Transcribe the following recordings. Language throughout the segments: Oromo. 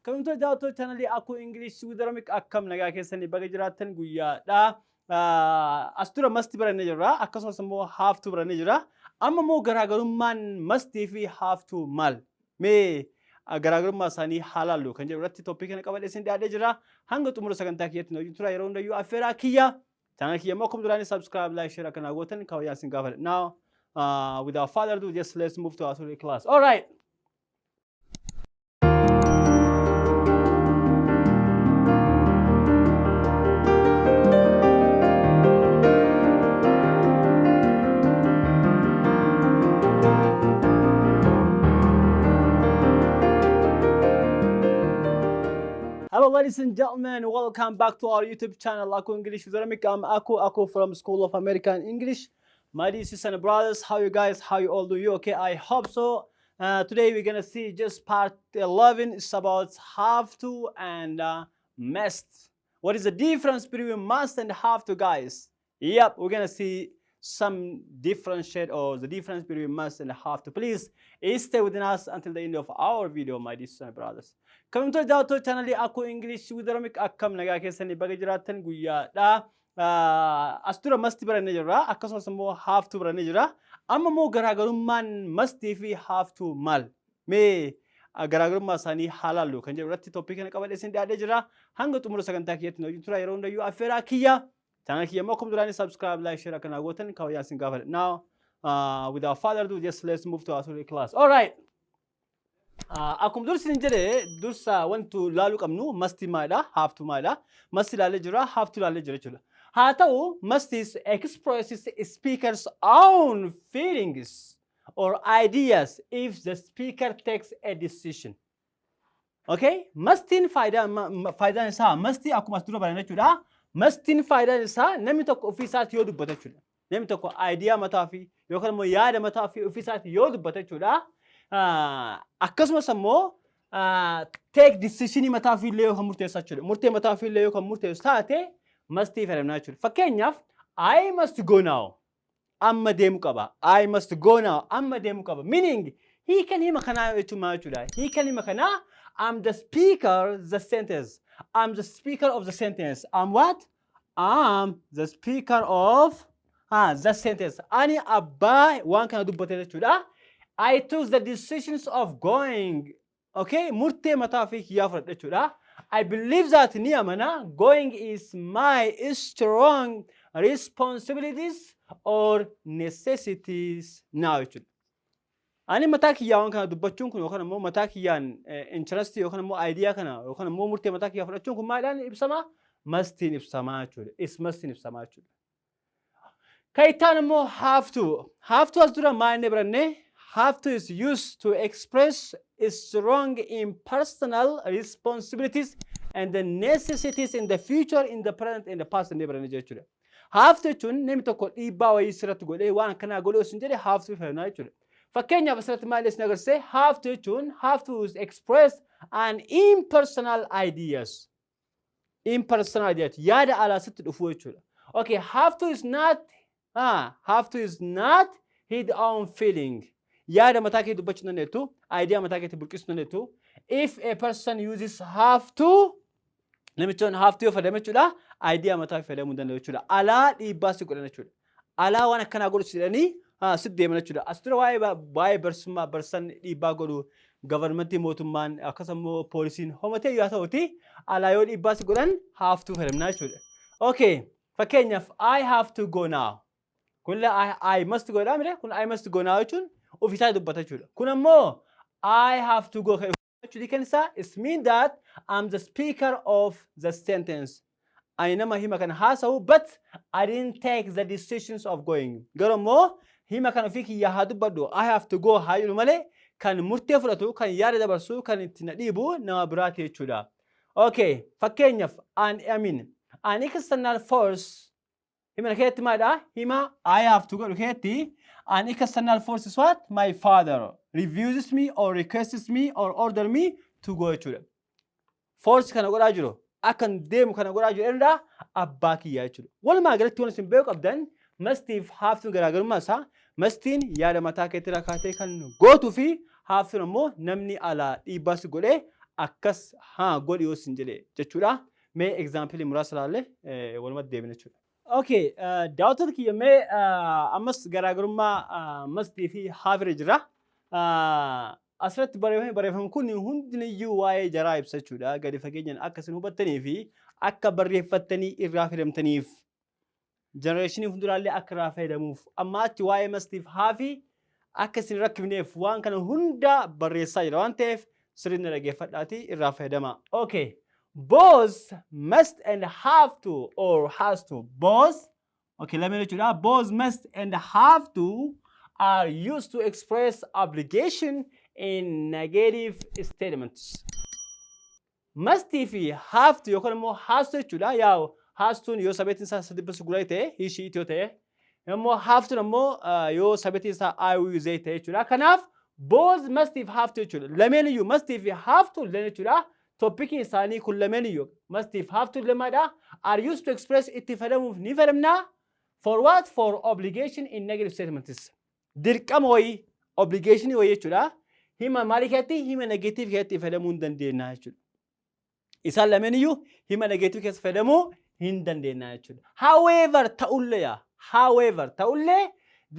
Kabajamtoota daawwattoota chaanalii Akuu English with Oromic, akkam nagaa keessanii? Baga jiraattan guyyaadha. As dura must barannee jirra, akkasumas immoo have to barannee jira. Amma immoo garaagarummaan must fi have to maal? Mee garaagarummaa isaanii haa laallu kan jedhu irratti topic kana qabadhee isin dhiyaadhee jira. Hanga xumura sagantaa kiyyatti na wajjin tura yeroo hundayyuu affeeraa kiyya. Channel kiyya immoo akkuma duraanii subscribe, like, share akkanaa gootan kabajaan isin gaafadha. Now, without further ado, just let's move to our today class. All right. Hello, ladies and gentlemen, welcome back to our YouTube channel, Aku English with Aramik. I'm Aku, Aku from School of American English. My dear sisters and brothers, how you guys, how you all do? You okay? I hope so. Today we're gonna see just part 11. It's about have to and must. What is the difference between must and have to, guys? Yep, we're gonna see some differentiate or the difference between must and have to. Please stay with us until the end of our video, my dear sisters and brothers. Kabajamtoota daawwattoota chaanalii Akuu English with Aramik, akkam nagaa keessanii? Baga jiraattan guyyaadha. As dura must barannee jirra, akkasumas immoo have to barannee jira. Amma immoo garaagarummaan must fi have to maal? Mee garaagarummaa isaanii haa laallu kan jedhu irratti topic kana qabadhee isin dhiyaadhee jira. Hanga xumura sagantaa kiyyatti na wajjin tura yeroo hundayyuu affeeraa kiyya. Channel kiyya immoo akkuma duraanii subscribe, like, share akkanaa gootan kabajaan isin gaafadha. Now, without further ado, just let's move to our today class. All right. Akkuma dursi hin jedhe, dursa wanti laaluu qabnu must maalidha, have to maalidha. Must ilaalee jira, have to ilaalee jira jechuudha. Haa ta'u, must is expresses speaker's own feelings or ideas if the speaker takes a decision. Okay? Mustiin faayidaan isaa, must akkuma as dura baran jechuudha. Mustiin faayidaan isaa namni tokko ofii isaatti yoo dubbata jechuudha. Namni tokko idea mataa ofii yookaan immoo yaada mataa ofii ofii isaatti yoo dubbata jechuudha. Akkasumas immoo take decisionii mataa ofii illee yoo kan murteessu jechuudha. Murtee mataa ofii illee yoo kan murteessu taate mustii fayyadamna jechuudha. Fakkeenyaaf, "I must go now." Amma deemu qaba. I must go now. Amma deemu qaba. Meaning, hiikan hima kanaa jechuun maal jechuudha? Hiikan hima kanaa, I'm the speaker the sentence. I'm the speaker of the sentence. I'm what? I'm the speaker of the sentence. Ani abbaa waan kana dubbate jechuudha. I took the decisions of going. Okay? Murtee mataa ofii kiyyaa fudhadhe jechuudha. I believe that, ni amana, going is my strong responsibilities or necessities now jechuudha. Ani mataa kiyyaa waan kana dubbachuun kun yookaan immoo mataa kiyyaan interest yookaan immoo idea kana yookaan immoo murtee mataa kiyyaa fudhachuun kun maaliidhaan ibsama? Mustiin ibsamaa jechuudha. Is mustiin ibsamaa jechuudha. Kan itti aanu immoo have to. Have to as dura maal inni barannee? Have to is used to express strong impersonal responsibilities and the necessities in the future, in the present, in the past inni baranne jechuudha. Have to jechuun namni tokko dhiibbaa wayii sirratti godhee waan akkanaa godhee osoo hin jedhe have to fayyadamna jechuudha. Fakkeenyaaf, asirratti maal isin agarsiise? Have to jechuun, have to is express an impersonal ideas. Impersonal ideas, yaada alaa sitti dhufu jechuudha. Okay, have to is not his own feeling. Yaada mataa kee dubbachuu hin dandeettu, idea mataa keetti burqisuu hin dandeettu. If a person uses have to, namichi have to yoo fayyadame jechuudha, idea mataa fayyadamuu hin danda'u jechuudha. Alaa dhiibbaa si godhan jechuudha. Alaa waan akkanaa godhu jedhanii sitti deeman jechuudha. As dura waa'ee barsummaa barsan dhiibbaa godhu, governmentii, mootummaan, akkasumas immoo poolisiin homatee yoo ta'uti, alaa yoo dhiibbaa si godhan have to fayyadamna jechuudha. Okay, fakkeenyaaf, "I have to go now." Kun I must go dha mire? Kun "I must go now" jechuun ofiisaa dubbata jechuudha. Kun ammoo "I have to go" jechuudha kan isaa is mean that I'm the speaker of the sentence. Ani nama hima kana haasa'u, but I didn't take the decisions of going. Garuu immoo hima kana ofii kiyyaa haa dubbadhu, "I have to go" haa jedhu malee, kan murtee fudhatu, kan yaada dabarsu, kan itti na dhiibu nama biraati jechuudha. Okay, fakkeenyaaf, an I mean an external force hima keessatti maalidha? Hima "I have to go" keessatti an external force is what? My father refuses me or requests me or order me to go jechuudha. Force kana godhaa jiru, akkan deemu kana godhaa jiru eenyudha? Abbaa kiyyaa jechuudha. Walumaa galatti waan isin beekuu qabdan, mustiif have toon garaagarummaa isaa, mustiin yaada mataa keetti irraa kaatee kan gootuu fi have toon ammoo namni alaa dhiibbaa si godhee Akkas haa godhi yoo sin jedhe jechuudha. Mee example muraasa ilaalle walumatti deebina jechuudha. Okay, daawwattoota kiyya, mee ammas garaagarummaa mustii fi have irra jira. Asirratti barreeffame kun hundiniyyuu waa'ee jaraa ibsa jechuudha. Gadi fageenyaan akka isin hubattanii fi akka barreeffattanii irraa fayyadamtaniif, generationii fuulduraallee akka irraa fayyadamuuf, amma achi waa'ee mustiif haveii akka isin rakkifneef waan kana hunda barreessaa jira waan ta'eef, sirriin dhaggeeffadhaatii irraa fayyadama. Okay. Both must and have to or has to. Both, okay, lameen jechuudha. Both must and have to are used to express obligation in negative statements. Mustii fi have to yookaan immoo has to jechuudha. Yaa, has toon yoo subjectiin isaa sadi singular ta'e, he, she, it yoo ta'e, immoo have toon ammoo yoo subjectiin isaa I, we, they ta'e jechuudha. Kanaaf both must fi have to jechuudha. Lameen iyyuu, must fi have to illee jechuudha. Topiciin isaanii kun lameen iyyuu, must fi have to lamaadha. Are used to express, itti fayyadamuuf ni fayyadamna. For what? For obligation in negative statements. Dirqama wayii, obligation wayii jechuudha. Hima maalii keessatti? Hima negative keessatti fayyadamuu hin dandeenya jechuudha. Isaan lameen iyyuu hima negative keessa fayyadamuu hin dandeenya jechuudha. However, ta'ullee yaa, however, ta'ullee,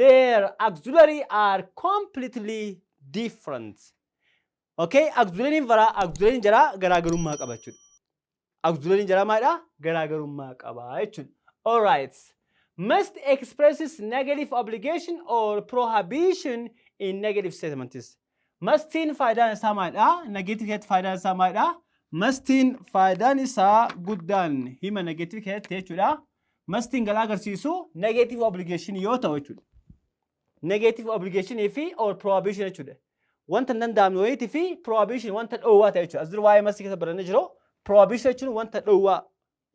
their auxiliary are completely different. Okay, auxiliaryin jara garaagarummaa qaba jechuudha. Auxiliaryin jara maalidha? Garaagarummaa qaba jechuudha. Alright. Must expresses negative obligation or prohibition in negative statements. Mustiin faayidaan isaa maalidha? Negative keessatti faayidaan isaa maalidha? Mustiin faayidaan isaa guddaan hima negative keessatti jechuudha. Mustiin galaa agarsiisu negative obligation yoo ta'u jechuudha. Negative obligation fi or prohibition jechuudha. Wanta hin danda'amne wayiitii fi prohibition, wanta dhoowwaa ta'e jechuudha. As dura waa'ee mustii keessa barannee jiru. Prohibition jechuun wanta dhoowwaa,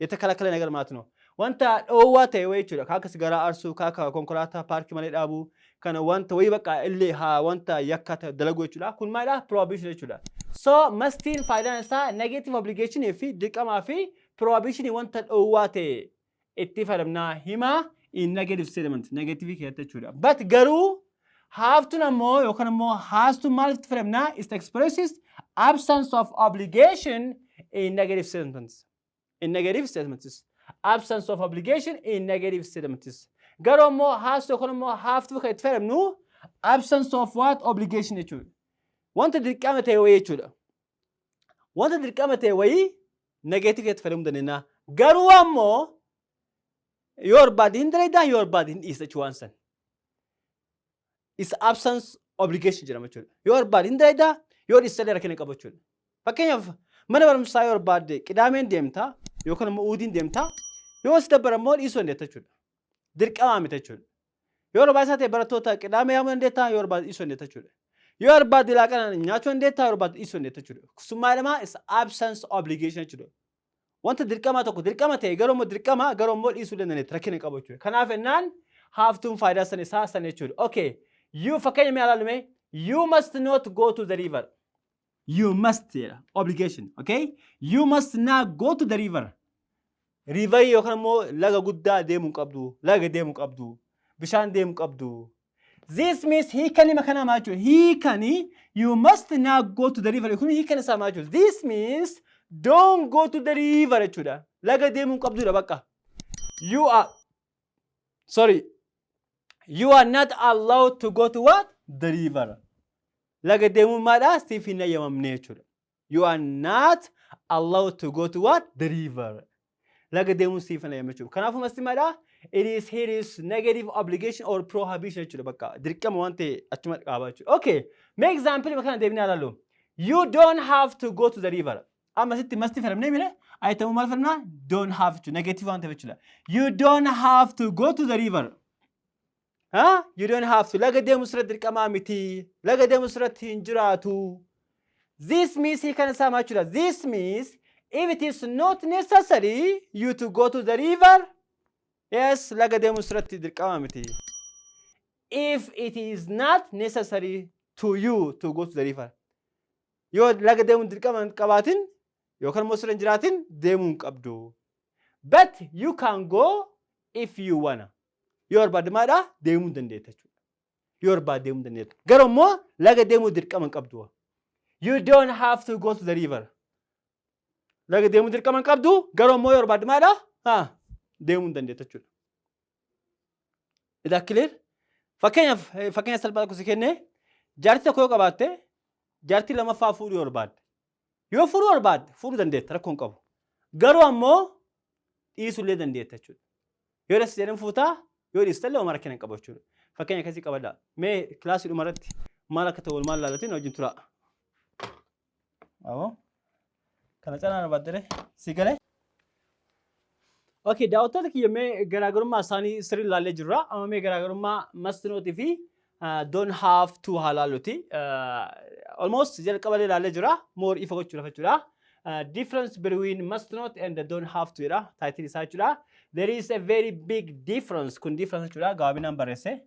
የተከለከለ ነገር ማለት ነው። Wanta dhoowwaa ta'e wayii jechuudha. Ka akka sigaraa aarsuu, ka akka konkolaataa paarkii malee dhaabuu, kana wanta wayii bakka illee haa wanta yakka ta'e dalaguu jechuudha. Kun maalidha? Prohibition jechuudha. So mustiin faayidaan isaa negative obligation fi dirqamaa fi prohibition, wanta dhoowwaa ta'e itti fayyadamnaa hima in negative statement, negative keessatti jechuudha. But garuu have toon ammoo yookaan immoo has toon maal itti fayyadamnaa? It expresses absence of obligation in negative statements. In negative statements. Absence of obligation in negative statements. Garuu immoo has to yookaan immoo have to kan itti fayyadamnu absence of what? Obligation jechuudha. Wanta dirqama ta'e wayii jechuudha. Wanta dirqama ta'e wayii negative itti fayyadamuu dandeenya. Garuu ammoo yoo barbaade hin dalagaa, yoo barbaade hin dhiisa jechuudha waan san. Is absence obligation jedhama jechuudha. Yoo barbaade hin dalagaa, yoo dhiiste rakkina qaba jechuudha. Fakkeenyaaf, mana barumsaa yoo barbaadde Qidaameen deemtaa yookaan immoo Uhudiin deemtaa, yoo si dabbara immoo dhiisuu dandeetta jechuudha. Dirqamaa miti jechuudha. Yoo barbaachisaa ta'e barattoota Qidaamee yaamuu dandeettaa, yoo barbaadde dhiisuu dandeetta jechuudha. Yoo barbaadde laaqana nyaachuu dandeettaa, yoo barbaadde dhiisuu dandeetta jechuudha. Sun maal jedhama? Is absence obligation jechuudha. Wanta dirqamaa tokko, dirqama ta'e, garuu immoo dirqama, garuu immoo dhiisuu dandeetta, rakkina qabu jechuudha. Kanaaf ennaan have toon faayidaa san isaa san jechuudha. Okay. You, fakkeenya mee ilaalume, you must not go to the river. You must jedha, obligation. Okay? You must not go to the river. River yookaan immoo laga guddaa deemuu qabdu, laga deemuu qabdu, bishaan deemuu qabdu. This means, hiikani makanaa maal jechuudha? Hiikani you must not go to the river. Kun hiikani isaa maal jechuudha? This means don't go to the river jechuudha. Laga deemuu qabdudha bakka. You are, sorry. You are not allowed to go to what? The river. Laga deemuun maadhaa? Siif hin eeyyamamne jechuudha. You are not allowed to go to what? The river. Laga deemuun siif hin eeyyamne jechuudha. Kanaafuu must maadhaa? It is here is negative obligation or prohibition jechuudha bakka. Dirqama waan ta'e achuma qaba jechuudha. Okay. Mee example kana deebinee ilaallu. You don't have to go to the river. Amma sitti must fayyadamnee mire ayitamuu maal fayyadamnaa? Don't have to, negative waan ta'eef jechuudha. You don't have to go to the river. Huh? You don't have to. Laga deemu sirratti dirqamaa miti. Laga deemu sirratti hin jiraatu. This means, hiikan isaa maal jechuudha? This means if it is not necessary you to go to the river, yes, laga deemu sirratti dirqama miti. If it is not necessary to you to go to the river. Yoo laga deemuun dirqama hin qabaatin yookaan immoo sirra hin jiraatin, deemuu hin qabdu. But you can go if you wanna. Yoo barbaadde maadha? Deemuu hin dandeetta jechuudha. Yoo barbaadde deemuu hin dandeetta. Garuu immoo laga deemuu dirqama hin qabdu. You don't have to go to the river. Laga deemuu dirqama hin qabdu, garuu ammoo yoo barbaadde maalidha? Haa, deemuu hin dandeettu jechuudha. Is that clear? Fakkeenyaaf, fakkeenya salphaa tokko si kenne, jaartii tokko yoo qabaatte, jaartii lamaffaa fuudhuu yoo barbaadde. Yoo fuudhuu barbaadde fuudhuu dandeetta, rakkoo hin qabu. Garuu ammoo dhiisuu illee dandeetta jechuudha. Yoo dhas jedhan fuutaa, yoo dhiiste illee homaa rakkina hin qabu jechuudha. Fakkeenya akkasii qabadha. Mee kilaasii dhuma irratti maal akka ta'u maal ilaalatiin wajjin tura. Awoo. Kana caalaa barbaaddere si galee? Okay, daawwattoota kiyya, mee garaagarummaa isaanii sirrii ilaallee jirra. Amma mee garaagarummaa must not fi don't have to haa laalluti. Almost jalqabalee ilaallee jira. More ifa gochuudhaaf jechuudha. Difference between must not and don't have to jedha. Title isaa jechuudha. There is a very big difference. Kun difference jechuudha. Gabaabinaan barreesse.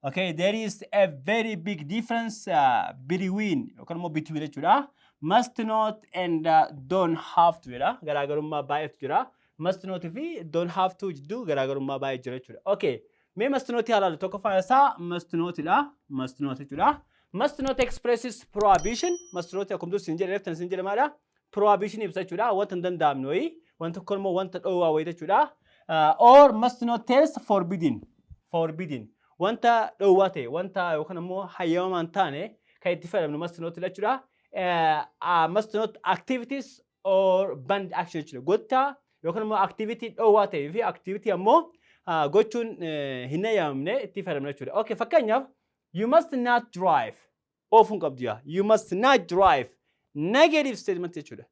Okay, there is a very big difference between yookaan immoo between jechuudha. Must not and don't have to jedha. Garaagarummaa baay'eetu jira. Must not fi don't have to jidduu garaagarummaa baay'ee jira jechuudha. Okay, mee must not haa ilaallu. Tokkoffaan isaa must not dha. Must not jechuudha. Must not expresses prohibition. Must not akkuma dursi hin jedhe, reeftan sin jedhe maadha? Prohibition ibsa jechuudha. Wanta hin danda'amne wayii, wanta tokko immoo wanta dhoowwaa wayii jechuudha. Or must not tells forbidden. Forbidden. Wanta dhoowwaa ta'e, wanta yookaan immoo hayyamamaa hin taane kan itti fayyadamnu must not jechuudha. Must not activities or banned action jechuudha. Gocha yookaan immoo activity dhoowwaa ta'ee fi activity ammoo gochuun hin hayyamamne itti fayyadamna jechuudha. Okay, fakkeenyaaf, you must not drive. Oofuu hin qabdu yaa. You must not drive. Negative statement jechuudha.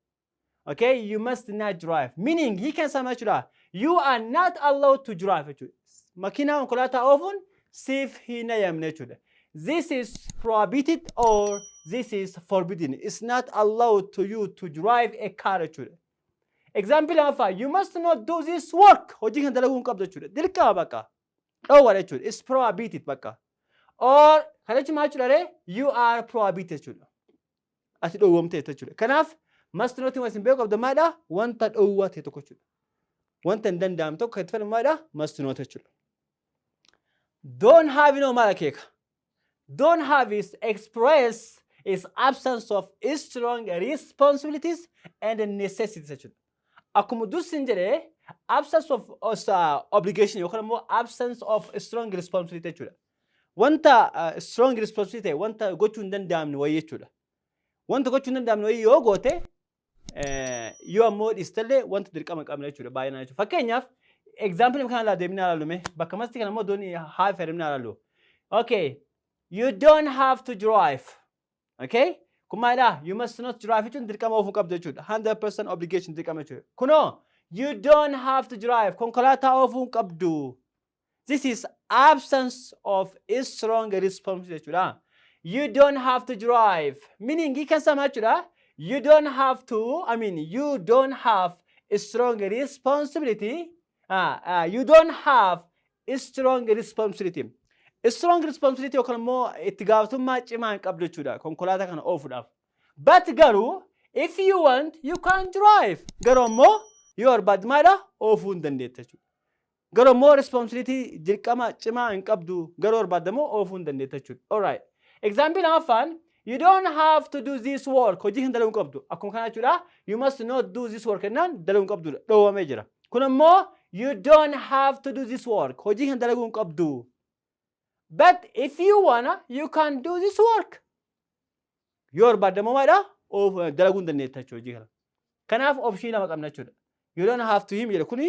Okay, you must not drive. Meaning, hiikan isaa maal jechuudha? You are not allowed to drive jechuudha. Makiinaa, konkolaataa oofuun siif hin hayyamne jechuudha. This is prohibited or this is forbidden. It's not allowed to you to drive a car jechuudha. Example lammaffaa, you must not do this work. Hojii kana dalaguu hin qabdu jechuudha. Dirqama bakka. Dhoowwaadha jechuudha. It's prohibited bakka. Or kana jechuun maal jechuudha ree? You are prohibited jechuudha. Ati dhoowwamtee jechuudha. Kanaaf must not waan isin beeku qabda maalidha? Wanta dhoowwaa ta'e tokko jechuudha. Wanta hin danda'amne tokko kan itti fayyadamu maalidha? Must not jechuudha. Don't have no maal akeeka? Don't have is express is absence of strong responsibilities and necessities jechuudha. Akkuma dursin jedhee, absence of obligation yookaan immoo absence of strong responsibility jechuudha. Wanta strong responsibility ta'e, wanta gochuu hin danda'amne wayii jechuudha. Wanta gochuu hin danda'amne wayii yoo goote, yoo ammoo dhiistallee wanta dirqama hin qabne jechuudha baay'inaan jechuudha. Fakkeenyaaf, example kana laa deemnee ilaallume, bakka must kana immoo don't have fayyadamnee ilaallu. Okay, you don't have to drive. Okay? Kun maalidha? You must not drive jechuun dirqama oofuu qabdu jechuudha. 100% obligation, dirqama jechuudha. Kunoo, you don't have to drive. Konkolaataa oofuu hin qabdu. This is absence of a strong response jechuudha. You don't have to drive. Meaning hiikan isaa maal jechuudha? You don't have to, I mean, you don't have a strong responsibility. You don't have a strong responsibility. Strong responsibility yookaan immoo itti gaafatamummaa cimaa hin qabdu jechuudha konkolaataa kana oofuudhaaf. But garuu, if you want, you can drive. Garuu ammoo yoo barbaadde maalidha? Oofuu hin dandeetta jechuudha. Garuu immoo responsibility, dirqama cimaa hin qabdu, garuu barbaadde immoo oofuu hin dandeetta jechuudha. Alright. Example lammaffaan, you don't have to do this work. Hojii kan dalaguu hin qabdu. Akkuma kana jechuudha. You must not do this work jennaan dalaguu hin qabdudha. Dhoowwamee jira. Kun immoo you don't have to do this work. Hojii kan dalaguu hin qabdu. But if you wanna, you can do this work. Yoo barbaadde immoo maalidha? Dalaguu hin dandeetta jechuudha hojii kana. Kanaaf option lama qabna jechuudha. You don't have to him jedha, kuni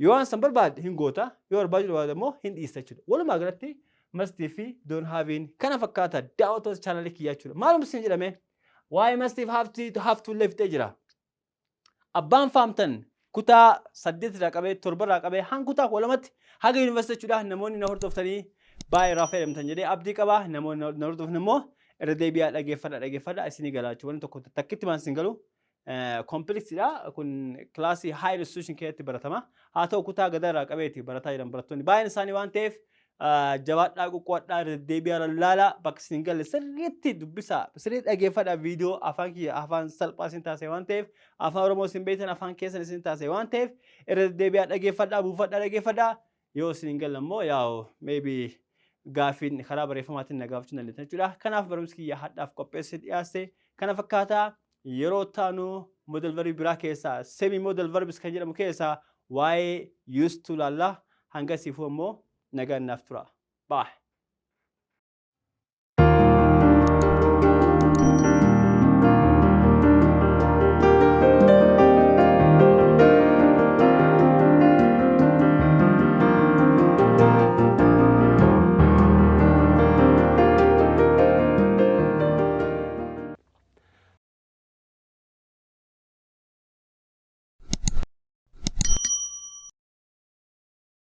yoo waan san barbaadde hin goota, yoo barbaadu barbaadde immoo hin dhiista jechuudha. Walumaa galatti must fi don't havein kana fakkaata, daawwattoota chaanalii kiyyaa jechuudha. Maalum isin jedhame, waa'ee must fi have to illee fixee jira. Abbaan faamtan kutaa 8 irraa qabee, 7 irraa qabee hanga kutaa 12tti, haga yuunivarsiitii jechuudha, namoonni na hordoftanii baay'ee irraa fayyadamtan jedhee abdii qaba. Namoonni na hordofan immoo irra deebi'aa dhageeffadha, dhageeffadha, isinii galaa jechuudha. Wanni tokko takkitti maan isin galu complexiidha. Kun kilaasii higher institution keessatti baratama. Haa ta'u, kutaa gadaa irraa qabeeti barataa jiran barattoonni baay'een isaanii waan ta'eef, jabaadhaa, qoqqoodhaa, irra deddeebi'aa lallaalaa, bakka isin galle sirriitti dubbisaa, sirriitti dhageeffadhaa. Viidiyoo afaan kiyya afaan salphaa isin taasise waan ta'eef, Afaan Oromoo isin beektan, afaan keessan isin taasise waan ta'eef, irra deddeebi'aa dhageeffadhaa, buufadhaa, dhageeffadhaa. Yoo isin hin galle immoo yaa'u maybe gaaffiin karaa barreeffamaatiin na gaafachuu dandeessan jechuudha. Kanaaf barumsi kiyya hadhaaf qopheessee dhiyaase Kana fakkaataa yeroo taanu modal verb biraa keessaa semi modal verbs kan jedhamu keessaa waa'ee used to laalla. Hanga siifuu immoo nagaan naaf tura. Bye.